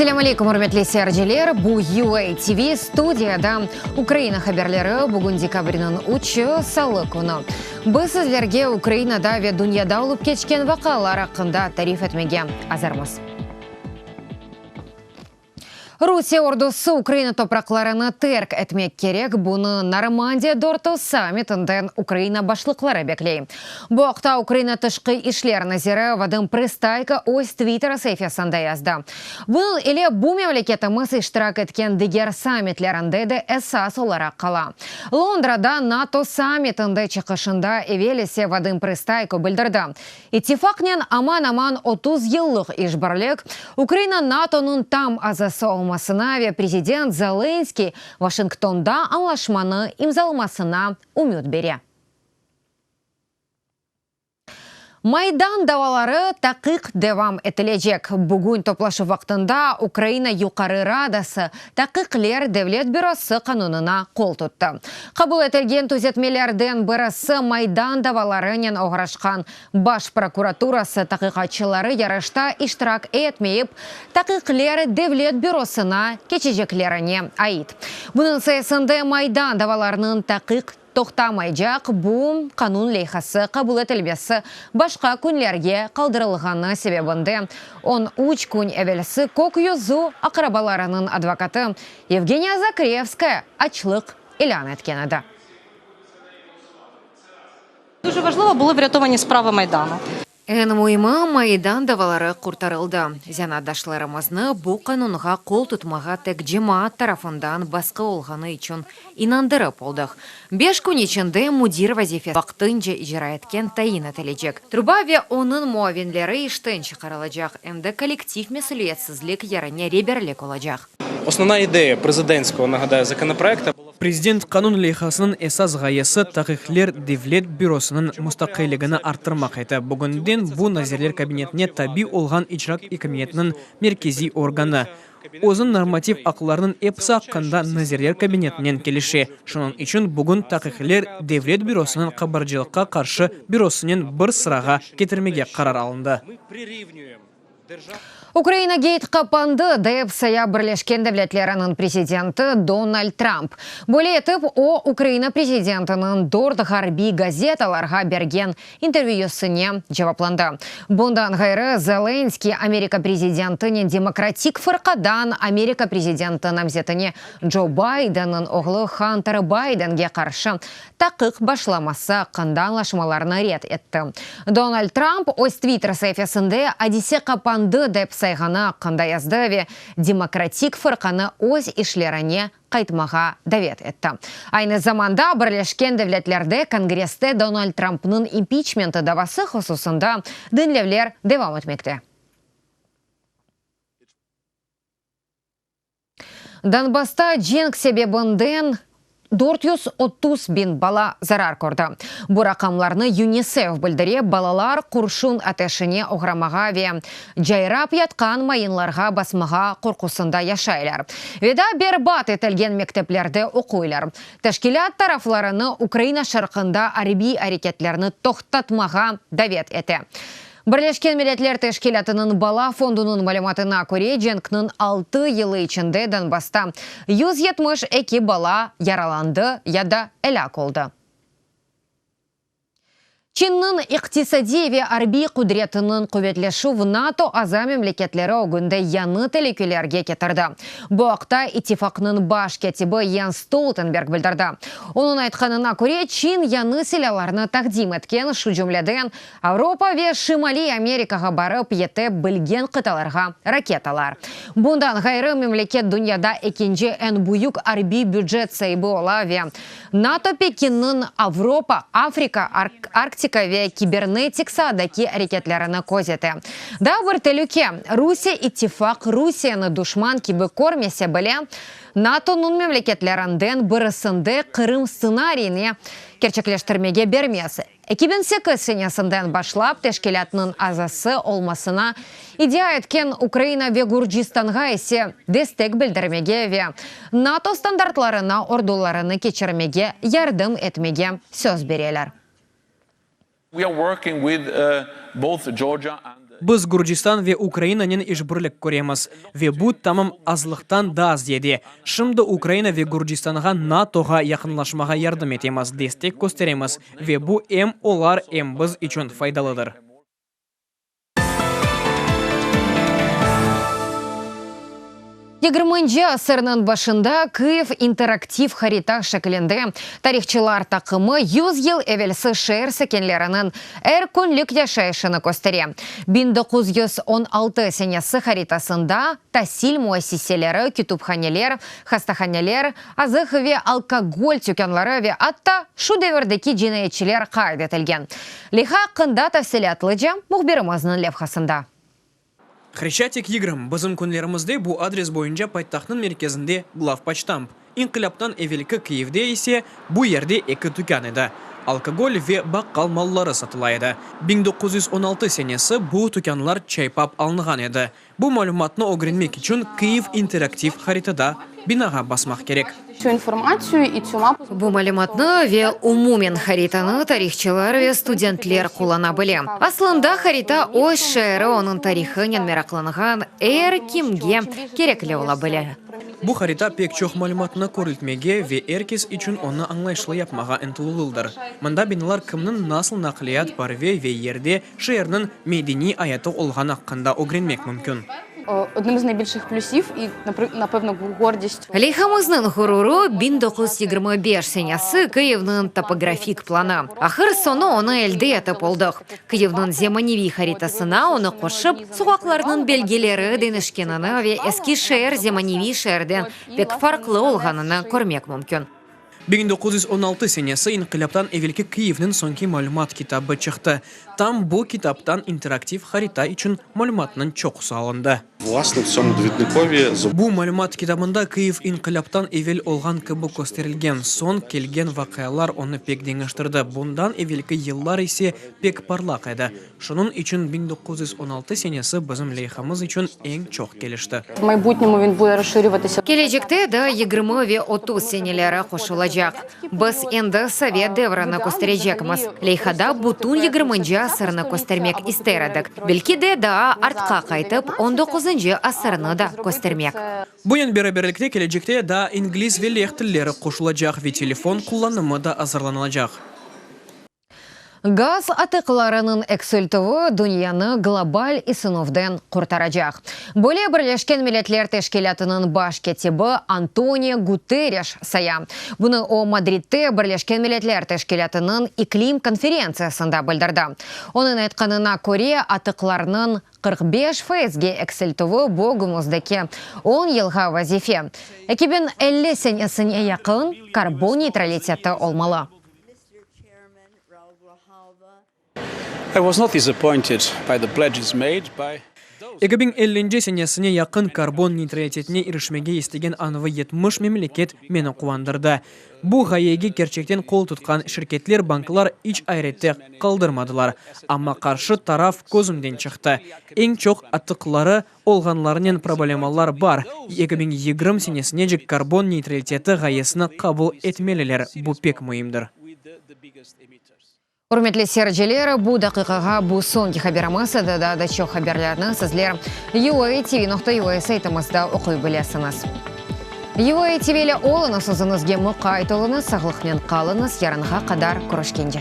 Selâm aleykum, ürmetli seyirciler! Bu UA TV, studiyada Ukraina haberleri, bugün dekabrniñ üçü, salı künü. Biz sizlerge Ukrainada ve dünyada olıp keçken vaqialar aqqında tarif etmege azırmız. Rusiye ordusı Ukraina topraqlarını terk etmek kerek, bunı Normandiya dörtü sammitinden Ukraina başlıqları bekley. Bu aqta Ukraina Tışqı işler naziri Vadım Prıstayko öz Twitter saifesinde yazdı. Bunıñ ile bu memleketimiz iştirak etken diger sammitlerinde de esas olaraq qala. Londrada NATO sammitinde çıqışında evel ise Vadım Prıstayko bildirdi, İttifaqnen aman-aman 30 yıllıq işbirlik, Ukraina NATOnıñ tam azası olmasına ve prezident Zelenskıy Washingtonda añlaşmanı imzalamasına ümüt bere. Maydan davaları taqiq devam etilecek. Bugün toplaşuv vaqtında Ukraina Yuqarı Radası Taqiqler devlet bürosı qanunına qol tuttı. Qabul etilgen tüzetmelerden birisi Maydan davalarınen oğraşqan Baş prokuraturası taqiqatçıları yarışta iştirak etmeyip, Taqiqler devlet bürosına keçeceklerine ait. Bunıñ sayesinde Maydan davalarınıñ taqiq toqtamaycaq, bu qanun leyhası qabul etilmesi başqa künlerge qaldırılğanı sebebinden 13 kün evelsi Kök yüzü aqrabalarınıñ advokatı Yevgeniya Zakrevskaya açlıq ilân etken edi. Дуже важливо, були врятовані справи Майдану. Eñ müimi, Maydan davaları qurtarıldı. Zenaatdaşlarımıznı bu qanunğa qol tutmağa tek cemaat tarafından basqı olğanı içün inandırıp oldıq. Beş kün içinde müdir vazifesini vaqtınca icra etken tayin etilecek. Truba ve onıñ muavinleri işten çıqarılacaq, endi kollektiv mesüliyetsizlik yerine reberlik olacaq. Osnovna ideya prezidentskogo, nagadayu, zakonoproekta bula. Prezident qanun leyhasınıñ esas ğayesi Taqiqler devlet bürosınıñ mustaqilligini arttırmaq edi. Bugünden bu Nazirler Kabinetine tabi olğan icra akimiyetiniñ merkeziy organı. Özüniñ normativ aqlarınıñ episi aqqında Nazirler Kabinetinen kelişe. Şunıñ içün bugün Taqiqler devlet bürosınıñ qabarcılıqqa qarşı bürosınen bir sırağa ketirmege qarar alındı. Ukraina Gate qapandı, dep saya Birleşken Devletleriniñ prezidenti Donald Trump. Böyle etip, o, Ukraina prezidentiniñ dört ğarbiy gazetalarğa bergen intervyüsine cevaplandı. Bundan ğayrı, Zelenskıy Amerika prezidentinen Demokratik fırqadan Amerika prezidenti namzetine Co Baydenniñ oğlu Hunter Baydenge qarşı taqiq başlaması aqqında añlaşmalarnı red etti. Donald Trump öz Twitter saifesinde adise qapandı dep sayğanı aqqında yazdı ve Demokratik fırqanı öz işlerine qaytmağa davet etti. Aynı zamanda Birleşken Devletlerde Kongresste Donald Trumpnıñ impiçmenti davası hususında diñlevler devam etmekte. Donbassta cenk sebebinden 430 biñ bala zarar kördi. Bu raqamlarnı UNICEF bildire, balalar qurşun ateşine oğramağa ve cayrap yatqan mayınlarğa basmağa qorqusında yaşaylar ve daa berbat etilgen mekteplerde oquylar. Teşkilât taraflarını Ukraina şarqında arbiy areketlerni toqtatmağa davet ete. Birleşken Milletler Teşkilâtınıñ Bala fondunıñ malümatına köre, cenkniñ altı yılı içinde Donbassta 172 bala yaralandı ya da elâk oldı. Çinniñ iqtisadiy ve arbiy qudretiniñ quvetleşüv NATO aza memleketleri ögünde yañı telükülerge ketirdi. Bu aqta ittifaqnıñ baş kâtibi Jens Stoltenberg bildirdi. Onıñ aytqanına köre, Çin yañı silâlarnı taqdim etken, şu cümleden, Avropa ve Şimaliy Amerikağa barıp yete bilgen qıtalarğa raketalar. Bundan ğayrı, memleket dünyada ekinci eñ büyük arbiy bücet saibi ola ve NATO Pekinniñ Avropa, Afrika, Arktika ve kibernetik saadaki areketlerini közete. Daa bir telüke, Rusiye ittifaq Rusiyeni duşman kibi körmese bile, NATOnıñ memleketlerinden birisinde Qırım stsenariyini kerçekleştirmege bermez. 2008 senesinden başlap teşkilâtnıñ azası olmasına iddia etken Ukraina ve Gürcistanğa ise destek bildirmege ve NATO standartlarına ordularını keçirmege yardım etmege söz bereler. Biz Gürcistan ve Ukrainanen işbirlik köremiz. Ve bu tamam azlıqtan daa ziyade. Şimdi Ukraina ve Gürcistanğa NATOğa yaqınlaşmağa yardım etemiz, destek kösteremiz, ve bu em olar, em biz içün faydalıdır. Yigirminci asırnıñ başında Kıyiv interaktiv harita şeklinde tarihçılar taqımı yüz yıl evelsi şeer sakinleriniñ er künlük yaşayışını köstere. 1916 senesi haritasında tasil müessiseleri, kütüphaneler, hastahaneler, azıq ve alkogol tükânları ve atta şu devirdeki cinayetçiler qayd etilgen. Leyha aqqında tafsilâtlıca mühbirimizniñ levhasında. Hreşçatik 20, bizim künlerimizde bu adres boyunca paytahtnıñ merkezinde Glavpoçtamp, inqilâptan evelki Kıyivde ise bu yerde eki tükân edi, alkogol ve baqqal malları satıla edi. 1916 senesi bu tükânlar çaypap alınğan edi. Bu malümatnı ögrenmek içün Kyiv interaktiv haritada binağa basmaq kerek. Bu malümatnı ve umumen haritanı tarihçılar ve studentler qullana bile. Aslında harita öz şeeri, onıñ tarihınen meraqlanğan er kimge kerekli ola bile. Bu harita pek çoq malümatnı körültmege ve er kes içün onı añlayışlı yapmağa ıntıluvıldır. Mında binalar kimniñ nasıl naqliyat, parve ve yerde Şeerniñ medeniy ayatı olğanı aqqında ögrenmek mümkün. Leyhamıznıñ ğururı, 1925 senesi Kıyivniñ topografik planı. Ahır-soñu onı elde etip oldıq. Kıyivniñ zemaneviy haritasına onı qoşıp, soqaqlarnıñ belgileri deñişkenini ve eski şeer zemaneviy şeerden pek farqlı olğanını körmek mümkün. 1916 senesi inqilâptan evelki Kıyivniñ soñki malümat kitabı çıqtı. Tam bu kitaptan interaktiv harita içün malümatnıñ çoqusı alındı. Bu malümat kitabında Kıyiv inqilâptan evel olğan kibi kösterilgen, soñ kelgen vaqialar onı pek deñiştirdi, bundan evelki yıllar ise pek parlaq edi. Şunıñ içün 1916 senesi bizim leyhamız içün eñ çoq kelişti. Kelecekte daa 20 ve 30 seneleri qoşulacaq. Biz endi sovet devrini kösterecekmiz. Leyhada bütün yigirminci asırnı köstermek ister edik. Belki de daa artqa qaytıp, on doquzıncı asırnı da köstermek. Bunen beraberlikte kelecekte daa ingliz ve leh tilleri qoşulacaq ve telefon qullanımı da azırlanılacaq. Gaz atıqlarınıñ eksiltüvi dünyanı global isınuvden qurtaracaq. Böyle Birleşken Milletler Teşkilâtınıñ baş kâtibi Antonio Guterres saya. Bunı o Madridde Birleşken Milletler Teşkilâtınıñ iklim konferentsiyasında bildirdi. Onıñ aytqanına köre, atıqlarnıñ 45 faizge eksiltüvi bu ögümizdeki on yılğa vazife, 2050 senesine yaqın karbon neytraliteti olmalı. 2050-nci senesine yaqın karbon neytralitetine irişmege istegen anavı 70 memleket meni quvandırdı. Bu ğayege kerçekten qol tutqan şirketler, banklar iç ayrette qaldırmadılar. Amma qarşı taraf közümden çıqtı. Eñ çoq atıqları olğanlarnen problemalar bar, 2020 senesinecek karbon neytraliteti ğayesini qabul etmeliler, bu pek müimdir. Ürmetli seyirciler, bu daqiqağa bu soñki haberimiz edi. Daa da çoq haberlerni sizler UATV.UA saytımızda oquy bilesiñiz. UATV ile oluñız, özüñizge muqayt oluñız, sağlıqnen qalıñız, yarınğa qadar körüşkence.